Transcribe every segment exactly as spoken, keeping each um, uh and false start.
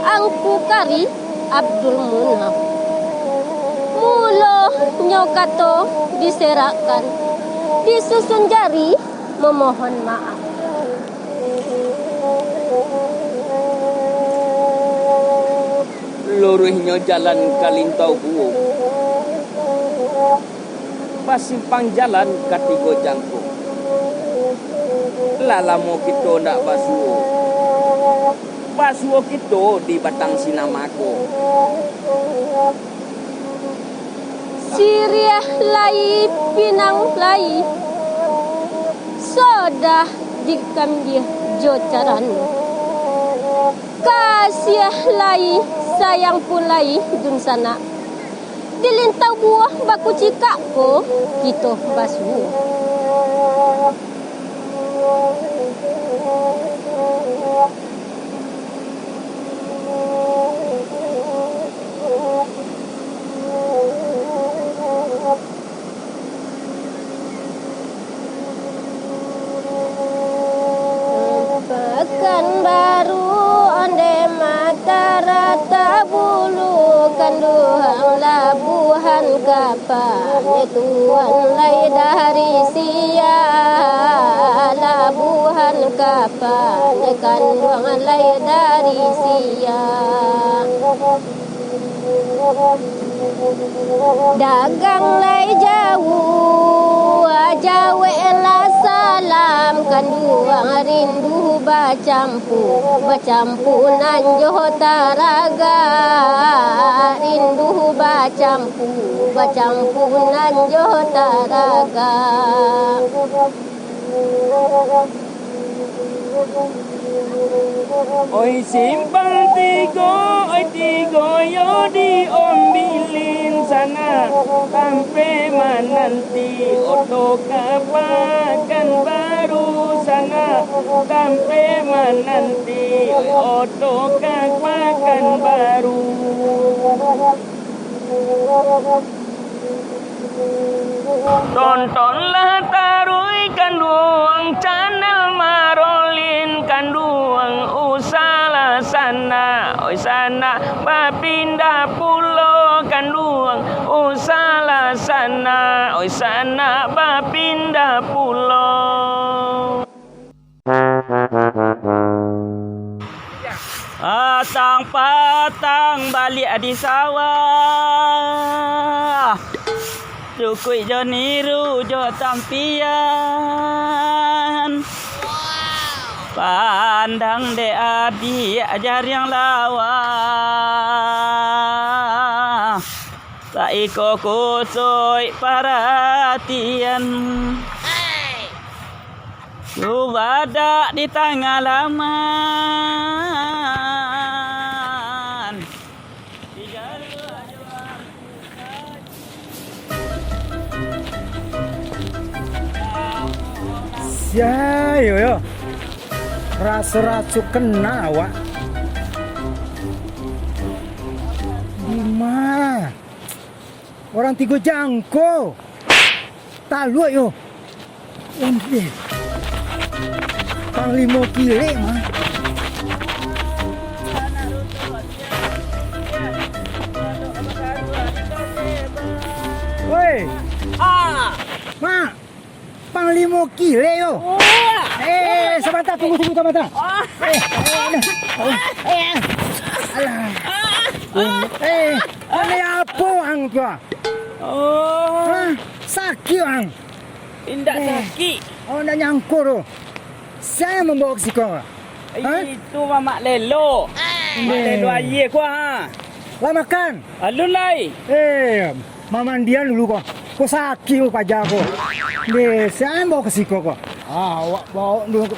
Angku Kari Abdul Munaf. Mulonyo kato diserakkan, disusun jari mamohon maaf. Luruihnyo jalan ka Lintau Buo, basimpang jalan ka Tigo Jangko. Lah lamo kito ndak basuo. Basuo kito di Batang Sinamako. Siriah lai, pinang lai, sodah dikambiah jo carano. Kasiah lai, sayang pun lai, dunsanak. Di Lintau Buo bakucikak ko kito basuo. Pakanbaru, Onde Mata, Rata Bulu, Kanduang, Labuhan Kapan, Tuan lai dari sia, Labuhan Kapan, Kanduang lai dari sia. Dagang lai jauah, jaweklah salam, Kanduang rindu bacampu, bacampu nan jo taraga, rindu bacampu, bacampu nan jo taraga. Oi Simpang Tigo, oi Tigo yo di Ombilin sana, tampek mananti oto ka Pakanbaru sana, tampek mananti oto ka Pakanbaru. Tontonlah taruih Kanduang channel Marolin Kanduang, usahlah sanak, oi sanak bapindah pulo Kanduang, usahlah sanak, oi sanak bapindah pulo. Patang-patang baliak di sawah, cukuik jo niru jo tampian. Pandang dek adiak jariang lawa, saiko kusuik paratian. Subadak di tangah laman. Sia yo, yo. Raso-raso kena awak. Dima? Urang Tigo Jangko. Taluak yo. Ondeh. Panglimo Kilek mah. Woi. Ah. Mak. Panglimo Kilek yo. Oh. Eh, sabanta, tunggu, tunggu, sabanta. Ah. Eh, eh, eh, eh, alah. Ah. Eh, ane apo ang tu, ah? Oh. Hah? Sakik ang? Indak sakik. Oh, ndak nyangko tu. Sia yang mambaok ka siko? Hah? Itu Mamak Lelo. Mak Lelo aia ko, ha. Lah makan? Alun lai. Eh, mamandian dulu ko. Ko sakik ko paja ko. Deh, sia yang baok ka siko ko? Ah, awak baok dulu.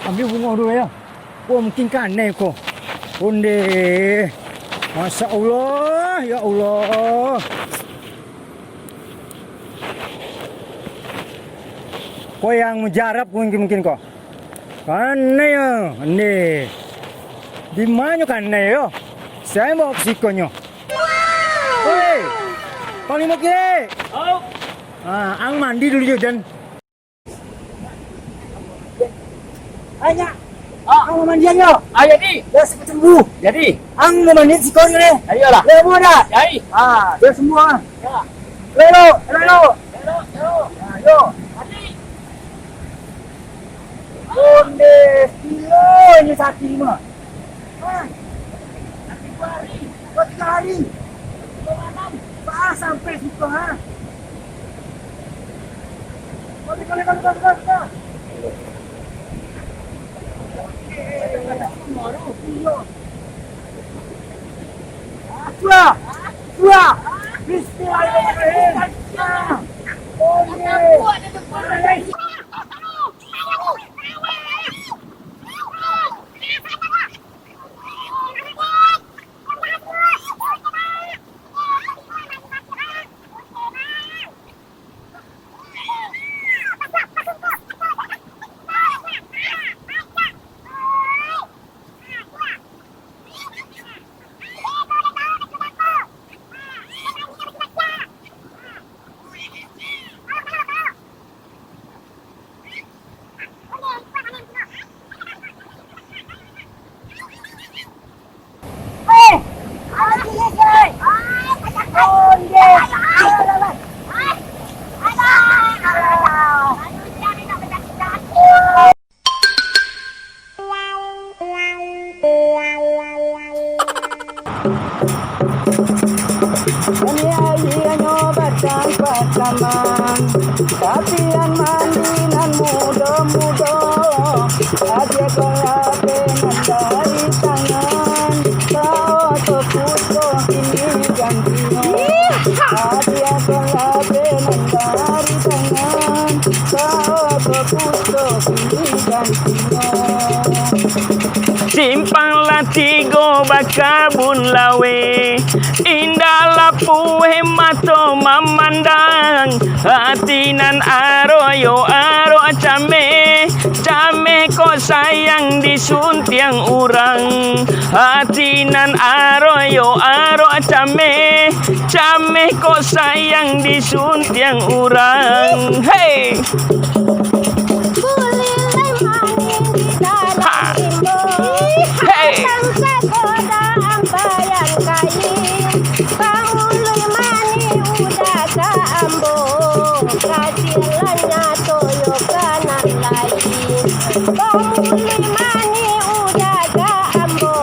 Ambiak bungo dulu yo. Oh, mungkin kanai ko. Ondeh. Masya Allah, ya Allah. Ko yang mujarab mungkin, mungkin ko. Kanai yo, ondeh. Di manyo kanai yo? Sia yang baok ka siko nyo? Hei, Panglimo Kilek. Au. Ah, ang mandi dulu jo, Jan. Banyak. Ah. Ang mamandian yo? Ah, jadi. Dah sakacambu. Jadi. Ang mamandian siko ni. Ayolah. Dah semua dah? Jadi. Ah, dah semua. Ya. Elok, elok, elok. Elok, elok. Ayo. Mati. Onde, gilo ni sakit mah. Ah. Tiga hari. Dua tiga hari. Dua malam. Bah, sampai siko, ha. Sudah! Sudah! Bismillahirrahmanirrahim! Kini ayianyo batang pataman, tapian mandi nan mudo-mudo, adia kalape nan dari tangan, baoto putuih kini gantinyo, adia kalape nan dari tangan, baoto putuih kini gantinyo. Simpang lah tigo bakabun laweh, indak lapueh mato mamandang, ati nan aroyo arok cameh, cameh kok sayang disuntiang urang, ati nan aroyo arok cameh, cameh kok sayang disuntiang urang. Hei! Buliah lai manih di dalam limbo. Hei! Tangkak goda ampaian kain. Pangului manih udah ka ambo. Kasianlah nyato yo ka nan lain. Pangului manih udah ka ambo.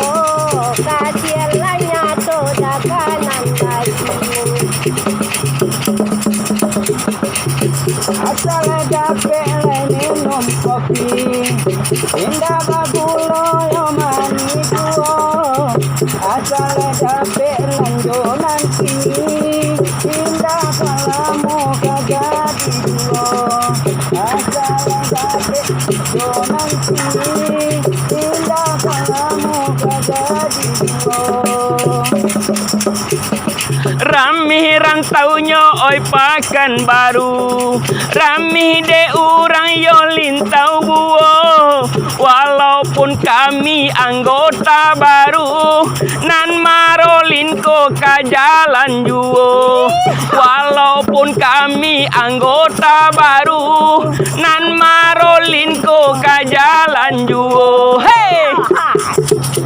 Kasianlah nyato dah ka nan lain. Asal dapek lai minum kopi, indak bagulo yo manih juo. Asal dapek lanjo nan kini, indak ka lamo ka jadi juo. Asal dapek lanjo nan kini, indak ka lamo ka jadi juo. Ramih rantaunyo oi Pakanbaru, ramih dek urang yo Lintau Buo. Walaupun kami anggota baru, nan marolin ko ka jalan juo. Walaupun kami anggota baru, nan marolin ko ka jalan juo. Hei!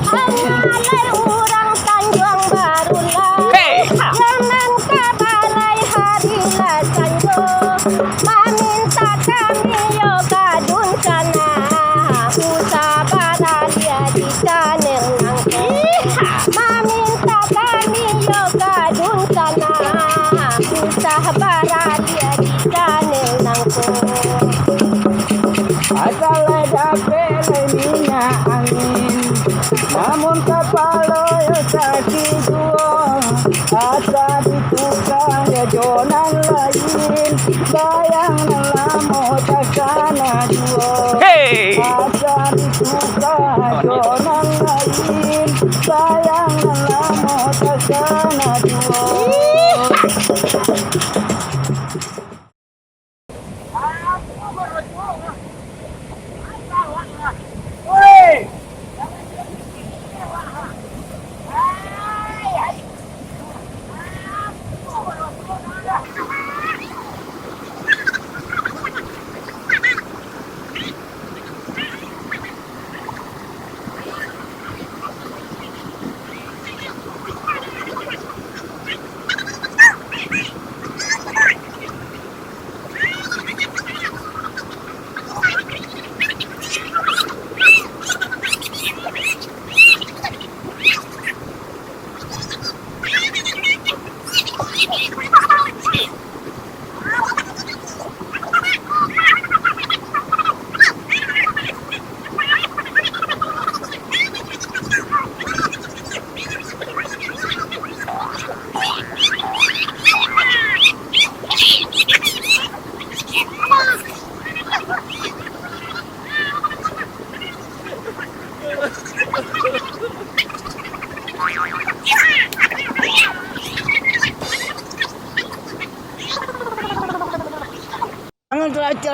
Hanyo lai urang Tanjuang Baru lah. Hei! Jangan ka balai hari lah sanjo. Mamintak kami yo gadun kana. Usah baraliah di channel nangko. Mamintak kami yo gadun kana. Usah baraliah di channel nangko. Asal lai dapek lai minyak angin, namun kapalo yo sakik juo. Asa dituka yo jo nan lain, sayang nan lamo takana juo. Hei! Asa dituka jo nan lain, sayang nan lamo takana juo.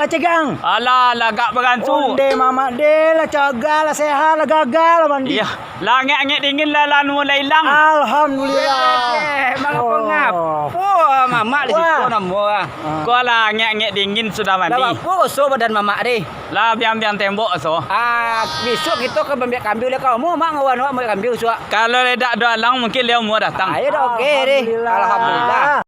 Cegang. Alah, lagak baransu. Onde mamak de lah, cagak lah, sehat lah, gagah lah mandi. Iyo, lah angek-angek dingin lah, lah anu lah ilang. Alhamdulillah. Eh, mangapo-ngapo mamak di siko namo ah? Ko lah angek-angek dingin sudah mandi. Lah baa raso badan mamak de? Lah biang-biang tembok so. Ah, bisuak kito ka maambiak kambiang lai ka amuah, mak ngawan awak maambiak kambiang bisuak. Kalau lai dak ado alang, mungkin lai amuah datang. Ayo dah, oke deh. Alhamdulillah. Alhamdulillah.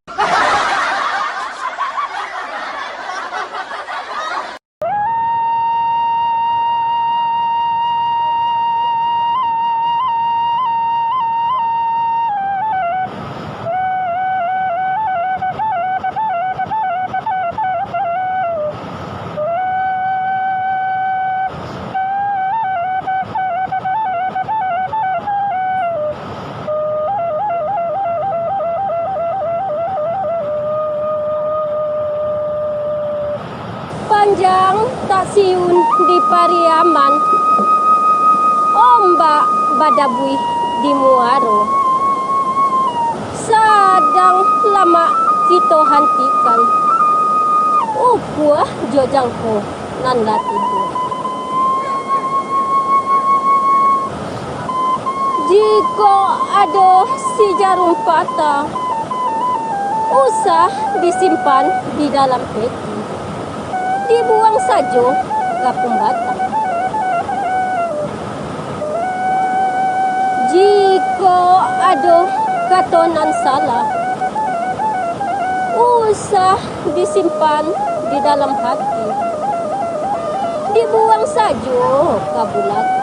Panjang tak siun di Pariaman, ombak badabuih di muaro. Sadang lamak kito hantikan, ukua jo jangko nan lah tibo. Jikok ado si jarum patah, usah disimpan di dalam peti, dibuang sajo ka pambatang. Jikok ado kato nan salah, usah disimpan di dalam hati, dibuang sajo ka bulatan.